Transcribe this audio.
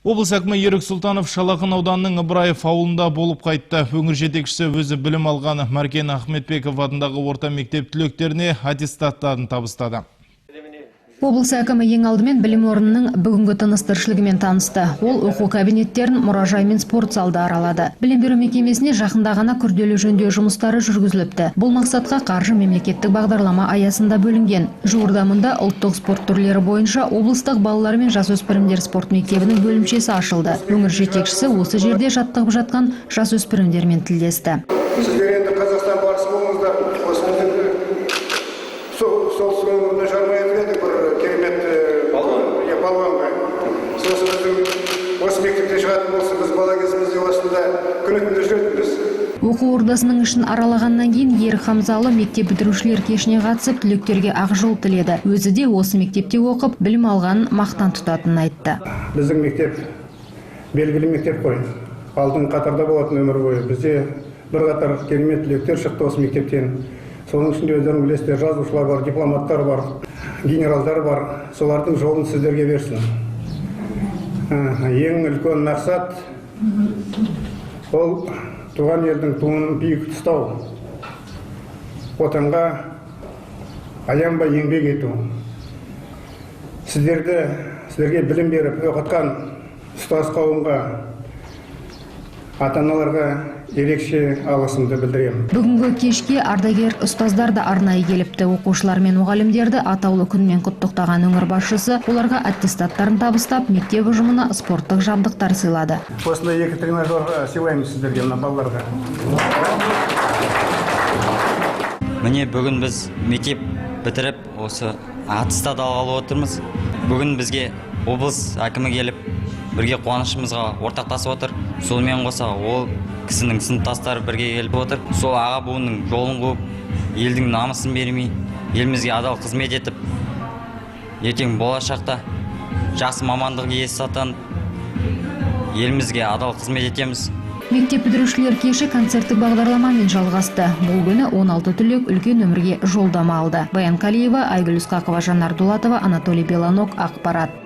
Облыс әкімі Ерік Сұлтанов Шал ақын ауданының Ыбыраев ауылында болып қайтты. Өңір жетекшісі өзі білім алған Мәркен Ахметбеков атындағы орта мектеп түлектеріне аттестаттарын табыстады. Облыс әкімі ең алдымен білім орнының бүгінгі тыныс-тіршілігімен танысты. Ол оқу кабинеттерін, мұражай мен спорт залды аралады. Білім беру мекемесіне жақында ғана күрделі жөндеу жұмыстары жүргізіліпті. Бұл мақсатқа қаржы мемлекеттік бағдарлама аясында бөлінген. Жуырда мұнда ұлттық спорт түрлері бойынша облыстық балалар мен жасөспірімдер спорт мектебінің бөлімшесі ашылды. Өңір жетекшісі осы жерде жаттығып жатқан жасөспірімдермен тілдесті. Сіздер енді Қазақстан барысы болыңыздар. Осы солтүстік өңіріне жармай едік бір керемет палуанға. Сосын біздің осы мектепте шығатын болса, біз бала кезімізде осында күні түнде жүретінбіз. Оқу ордасының ішін аралағаннан кейін Ерік Хамзалы мектеп бітірушілер кешіне қатысып, түлектерге ақ жол тіледі. Өзі де осы мектепте оқып, білім алғанын мақтан тұтатынын айтты. Біздің мектеп белгілі мектеп қой. Алдыңғы қатарда болатын өмір бойы. Бізде бірқатар керемет түлектер шықты осы мектептен. Соның ішінде өздерің білесіздер, жазушылар бар, дипломаттар бар, генералдар бар. Солардың жолын сіздерге берсін. Ең үлкен мақсат ол туған елдің туын биік ұстау, отанға аянбай еңбек ету. Сіздерге білім беріп оқытқан ұстаз қауымға, ата-аналарға ерекше алғысымды білдіремін. Бүгінгі кешке ардагер ұстаздар да арнайы келіпті. Оқушылар мен мұғалімдерді атаулы күнмен құттықтаған өңір басшысы оларға аттестаттарын табыстап, мектеп ұжымына спорттық жабдықтар сыйлады. Осындай екі тренажер сыйлаймыз сіздерге, мына балаларға. Міне бүгін біз мектеп бітіріп, осы аттестат алғалы отырмыз. Бүгін бізге облыс әкімі келіп, бірге қуанышымызға ортақтасып отыр. Сонымен қоса ол кісінің сыныптастары бірге келіп отыр. Сол аға буынның жолын қуып, елдің намысын бермей, елімізге адал қызмет етіп, ертең болашақта жақсы мамандық иесі атанып, елімізге адал қызмет етеміз. Мектеп бітірушілер кеші концерттік бағдарламамен жалғасты. Бұл күні 16 түлек үлкен өмірге жолдама алды. Баян Калиева, Айгүл Ысқақова, Жанар Дулатова, Анатолий Беланок, Ақпарат.